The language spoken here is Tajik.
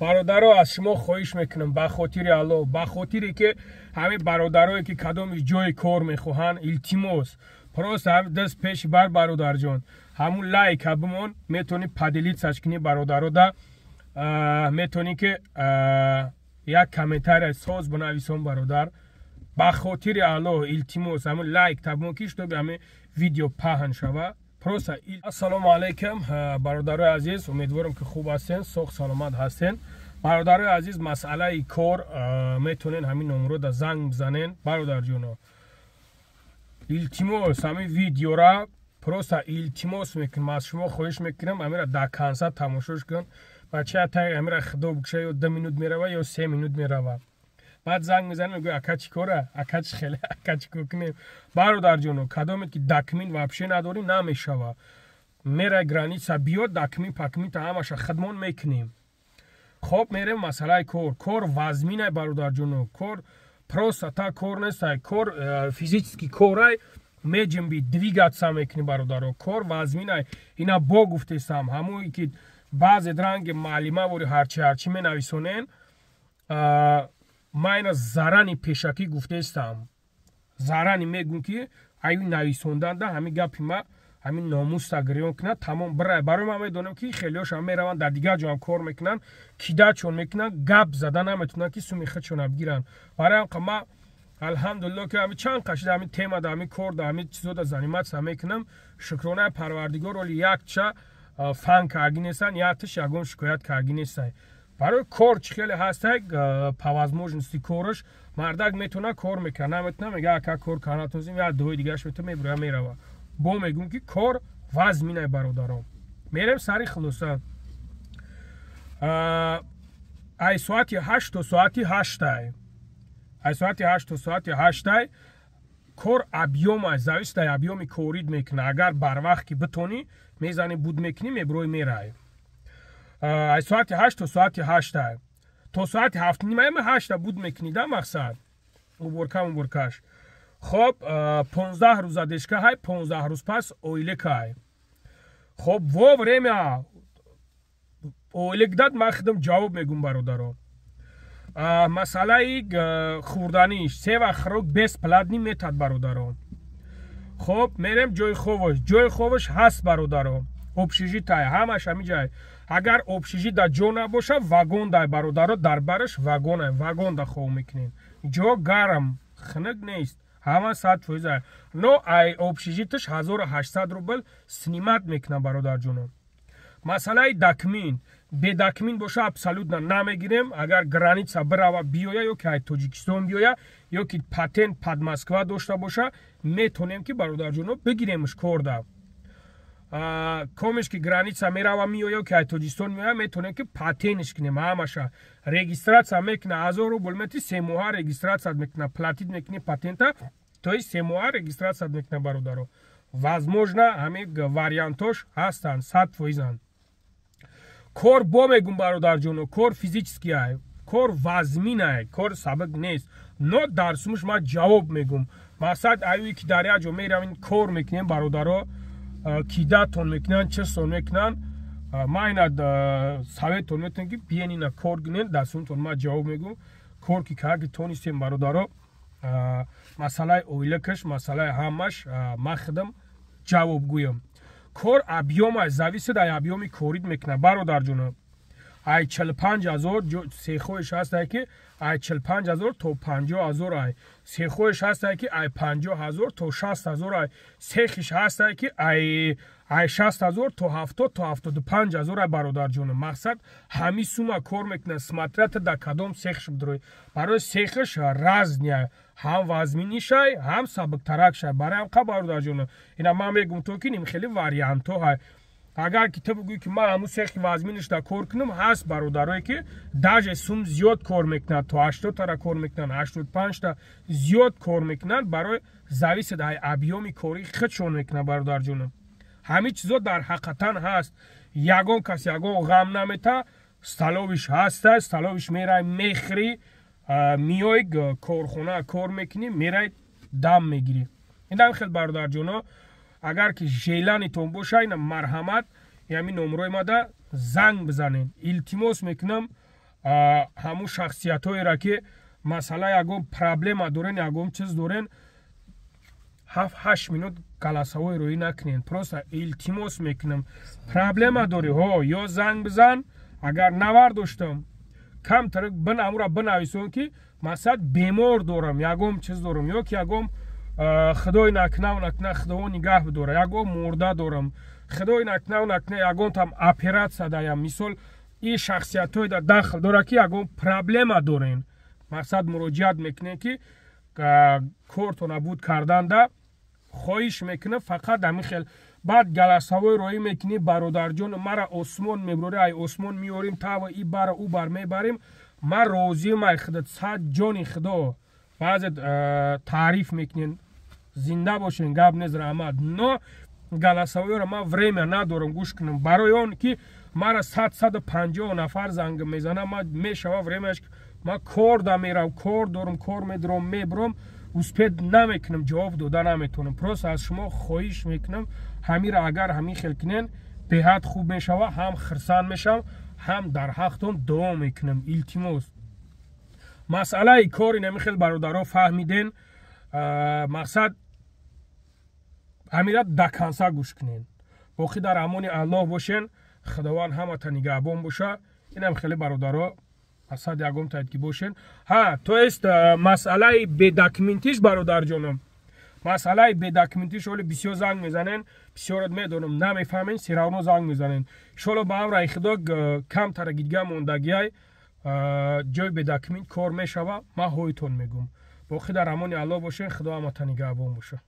Бародаро, аз шумо хоҳиш мекунам, ба хотири Аллоҳ, ба хотире ки ҳамин бародарое ки кадоми ҷои кор мехоҳанд, илтимос, просто даст пеши бар, бародарҷон, ҳамун лайка бимон, метавонӣ поделиться ш кунӣ бародарода, метавонӣ ки як комментария соз бинависон. Бародар, ба хотири Аллоҳ, илтимос, ҳамун лайк табмон, ки чтобы ҳамин видео паҳн шава. Просто ассалому алайкум, бародарои азиз, умедворам ки хуб ҳастен, соғ саломат ҳастен. Бародарои азиз, масъалаи кор, метавонен ҳамин номрода занг бизанен. Бародарҷоно, илтимос, ҳамин видеора просто илтимос мекунам, аз шумо хоҳиш мекунам, ҳамира до конца тамошош кун. Бача, тай ҳамира худо бикша, ё 2 минут мерава, ё 3 минут мерава. Баъд занг мезанем, мегӯя: «Ака, чӣ кора? Ака, чӣ хеле? Ака, чӣ кор кунем?» Бародарҷоно, кадоме ки документ вообще надорӣ, намешава. Мера граница биёд, документ пакминта ҳамаша хидмон мекунем. Хоб, мерем масъалаи кор. Кор вазминай, бародарҷоно, кор просто та кор нестай, кор физический корай, меҷимби, двигаться мекунӣ. Бародаро, кор вазминай. Ина бо гуфтесам, ҳамое ки баъзе дранги маълима вори ҳарчи ҳарчи менависонен, ман ина зарани пешакӣ гуфтестам, зарани мегӯм, ки аю нависонданда ҳамин гапи ма ҳамин номуста гирён кунад, тамом бирай. Барои ман медонам, ки хелиҳошам мераванд, дар дигар ҷоам кор мекунанд, кидачон мекунанд, гап зада наметавонанд, ки суми худшона бигиранд. Барои ҳам ма, алҳамдулилло, ки ҳами чанд қашида ҳамин темада, ҳамин кор да, ҳамин чизода заниматься мекунам. Шукронаи Парвардигор, оли якча фан карги нестан, якташ ягон шикоят карги нестай. Барои кор чӣ хеле ҳастай, по возможности кораш мардак метавона кор мекунад, наметавона, мега: «Ака, кор карнатонзим», як дуои дигараш мета, мебуроя, мерава. Бо мегӯм, ки кор вазминай, бародарон. Мерем сари хулоса. Ай соати 8 то соати 8-ай, ай соати 8 то соати 8-ай. Кор объём ай, зависит ай объём и корид мекуна. Агар барвақт ки битонӣ, мезанӣ, буд мекунӣ, мебурой, мерай. Ай соати 8 то соати 8-ай, то соати 7:30, 8-та буд мекунӣ да, мақсад, уборка уборкаш. Хоб, 15 рӯз задержка ҳай, 15 рӯз пас ойликай. Хоб, во время ойлик дад, ман худам ҷавоб мегӯм, бародаро. Масъалаи хӯрданиш, се вақт хӯрок бесплатный метад, бародаро. Хоб, мерем ҷои ховаш. Ҷои ховаш ҳаст, бародаро, общежитие ҳамаш ҳамин ҷай. Агар общежитие ҷо набоша, вагон дай, бародаро, дар бараш вагонай, вагонда хов мекунем. Ҷо гарм, хунук нест, ҳама 100%. Но ай общежитие ш 1800 рубл снимать мекунам, бародарҷоно. Масъалаи документ, бе документ боша, абсолютно намегирем. Агар граница бирава биёя, ё ки ай Тоҷикистон биёя, ё ки патент под Москва дошта боша, метонем ки, бародарҷоно, бигиремш корда. Комеш ки граница мерава меоя, ки ай Тоҷикистон меоя, метонем ки патентш кунем, ҳамаша регистрация мекуна, 1000 рубл мети, 3 моҳа регистрация мекуна, платить мекуни патента, то есть 3 моҳа регистрация мекуна. Бародаро, возможно, ҳамин вариантош ҳастанд, 100%-анд. Кор, бо мегум, бародарҷоно, кор физический ай, кор вазмин ай, кор сабук нест, но дар сумуш ман ҷавоб мегум. Мақсад, аюе ки дар як ҷо меравем, кор мекунем, бародаро, кидатон мекунанд, чисон мекунанд, ман ина советон метавонам, ки биен, ина кор кунен, дар сумтон ман ҷавоб мегум. Кор ки карди тонистем, бародаро, масъалаи оилакаш, масъалаи ҳамаш ман худам ҷавоб гӯям. Кор объём ай, зависит ай объём и корид мекунад, бародарҷоно. Ай 45 000 сехоиш ҳастае, ки ай 45 000 то 50 000 ай сехоиш ҳастае, ки ай 50 000 то 60 000 ай сехиш ҳастае, ки ай 60 000 то 70 то 75 000 ай. Бародарҷоно, мақсад, ҳамин сума кор мекунад, смотря та дар кадом сехш бидрои. Барои сехш разный, ҳам вазминишай, ҳам сабуктаракшай. Барои ҳам қа, бародарҷоно, ина ман мегум то ки ним хеле вариантҳо ҳай. Агар ки ту бигӯӣ, ки ман ҳамун сехи вазминишда кор кунам, ҳаст бародарое, ки даже сум зиёд кор мекунанд, то 80-тара кор мекунанд, 85-та зиёд кор мекунанд. Барои зависит ай объём и кори худшон мекунанд. Бародарҷоно, ҳамин чизо дар ҳақиқатан ҳаст. Ягон кас ягон ғам намета, столовый ш ҳаста, столовый ш мерай, мехӯрӣ, миёй, корхона кор мекунӣ, мерай, дам мегирӣ. Инам хел, бародарҷоно, агар ки желание тон боша, ина марҳамат, ҳамин номрои мада занг бизанед, илтимос мекунам. Ҳамун шахсиятҳоеро, ки масъала, ягон проблема дорен, ягон чиз дорен, 7-8 минут голосовой роӣ накунен. Просто илтимос мекунам, проблема дорӣ, ҳо, ё занг бизан. Агар навардоштам, камтар амура бинависон, ки масалан, бемор дорам, ягон чиз дорам, ё ки ягон, худой накунав накуна, худово нигаҳ бидора, ягон мурда дорам, худой накунав накуна, ягон там оператсия даям. Мисол, ин шахсиятҳое да дахл дорад, ки ягон проблема дорен, мақсад, муроҷиат мекунем, ки кортона буд карданда хоҳиш мекунам, фақат ҳамин хел. Баъд голосовой роӣ мекунӣ: «Бародарҷон, мара осмон мебурорӣ, ай осмон меорим, тава и бара ӯ бар мебарем». Ман розиам, ай худо, сад ҷони худо. Баъзе таъриф мекунен, зинда бошен, гап нест, раҳмат, но голосовой ро ман время надорам гӯш кунам, барои он ки мара 100, 150 нафар занг мезанам. Ман мешава время ш, ман кор да мерам, кор дорам, кор медорам, мебурам, успеть намекунам, ҷавоб дода наметавонам. Просто аз шумо хоҳиш мекунам, ҳамира агар ҳамин хел кунен, беҳад хуб мешава, ҳам хирсанд мешавам, ҳам дар ҳақтон дуо мекунам. Илтимос, масъалаи кори нами хел, бародаро, фаҳмиден. Мақсад, ҳамира до конца гӯш кунен. Боқӣ дар амони Аллоҳ бошен, Худованд ҳамата нигаҳбон боша. Инам хеле, бародаро, асад ягон таид ки бошен. Ҳа, то есть масъалаи бедокументиш, бародарҷоном, масъалаи бедокументиш оли бисёр занг мезанен, бисёрат медонам, намефаҳмен, всё равно занг мезанен. Иншолло, ба амраи Худо, камтара гидга мондагиай, ҷои бедокумент кор мешава, ман ҳоитон мегӯм. Боқӣ дар амони Аллоҳ бошен, Худо ҳамата нигаҳбон боша.